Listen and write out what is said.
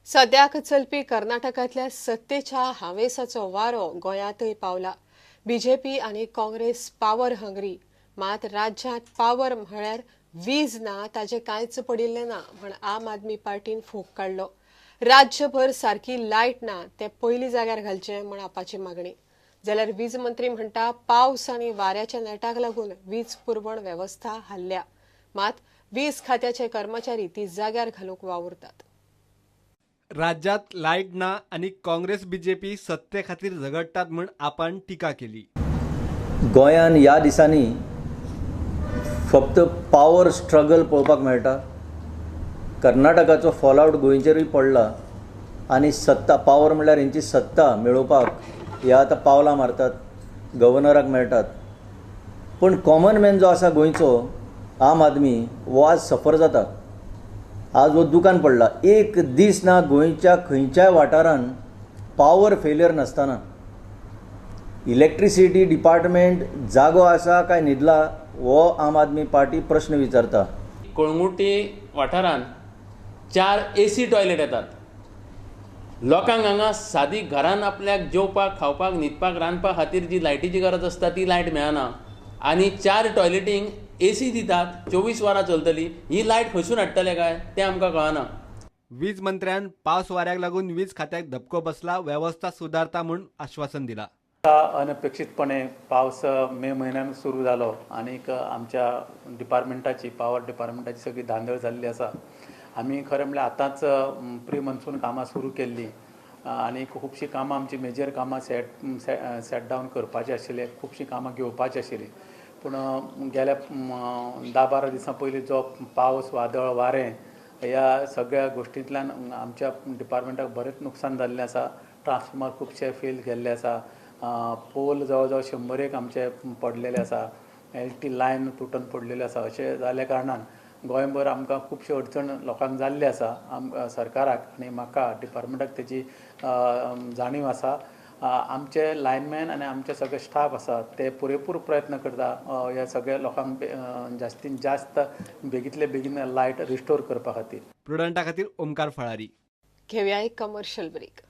सद्याक चलपी कर्नाटकांतल्या सत्तेच्या हावेसाचो वारो गोंयांतय पावला. बीजेपी आनी काँग्रेस पावर हंगरी, मात राज्यांत पावर म्हळ्यार वीज ना ताजें कांयच पडिल्लें ना म्हण आम आदमी पार्टीन फोग काडलो. राज्यभर सारकी लायट ना तें पयलीं जाग्यार घालचें म्हण आपाची मागणी. जाल्यार वीज मंत्री म्हणटा पावस आनी वाऱ्याच्या नेटाक लागून वीज पुरवण वेवस्था हाल्ल्या, मात वीज खात्याचे कर्मचारी ती जाग्यार घालूंक वावुरतात. राज्यात लायट ना आनी काँग्रेस बीजेपी सत्ते खातीर झगडटात म्हूण आपण टिका केली. गोंयान ह्या दिसांनी फक्त पावर स्ट्रगल पळोवपाक मेळटा. कर्नाटकाचो फॉलआउट गोंयचेरूय पडला आनी सत्ता पावर म्हणल्यार हेंची सत्ता मेळोवपाक ह्या आतां पावलां मारतात, गव्हर्नराक मेळटात. पूण कॉमन मॅन जो आसा गोंयचो आम आदमी हो आज सफर जाता. आज हो दुकान पडला, एक दीस ना गोंयच्या खंयच्याय वाठारान पावर फेलियर नासतना. इलेक्ट्रिसिटी डिपार्टमेंट जागो आसा काय न्हिदला हो आम आदमी पार्टी प्रश्न विचारता. कळंगुटी वाठारांत 4 AC toilet येतात. लोकांक हांगा सादी घरान आपल्याक जेवपाक, खावपाक, न्हिदपाक, रांदपा खातीर जी लायटीची गरज आसता ती लायट मेळना आनी 4 टॉयलेटींक AC दितात, 24 वरां चलतली. ही लायट खंयसून हाडटले काय तें आमकां कळना. वीज मंत्र्यान पावस वाऱ्याक लागून वीज खात्याक धपको बसला, वेवस्था सुदारता म्हूण आश्वासन दिला. अनपेक्षितपणे पावस मे म्हयन्यान सुरू जालो आनीक आमच्या डिपार्टमेंटाची पावर डिपार्टमेंटाची सगळी धांदळ जाल्ली आसा. आमी खरें म्हणल्यार आतांच प्री मॉन्सून कामां सुरू केल्लीं आनी खुबशीं कामां आमची मेजर कामां सेट डावन करपाची आशिल्ली, खुबशीं कामां घेवपाची आशिल्लीं. पूण गेल्या 10-12 दिसां पयलीं जो पावस, वादळ, वारें ह्या सगळ्या गोश्टींतल्यान आमच्या डिपार्टमेंटाक बरेंच नुकसान जाल्लें आसा. ट्रान्सफॉर्मर खुबशे फेल गेल्ले आसा, पोल जवळ जवळ 100 आमचे पडलेले आसा, LT line तुटून पडलेले आसा. अशें जाल्या कारणान गोंयभर आमकां खुबशी अडचण लोकांक जाल्ली आसा. सरकाराक आनी म्हाका डिपार्टमेंटाक तेजी जाणीव आसा. आमचे लायनमॅन आनी आमचे सगळे स्टाफ आसा ते पुरेपूर प्रयत्न करता ह्या सगळ्या लोकांक जास्तीन जास्त बेगींतले बेगीन लायट रिस्टोर करपा खातीर. प्रुडंटा खातीर ओमकार फळारी. घेवया एक कमर्शियल ब्रेक.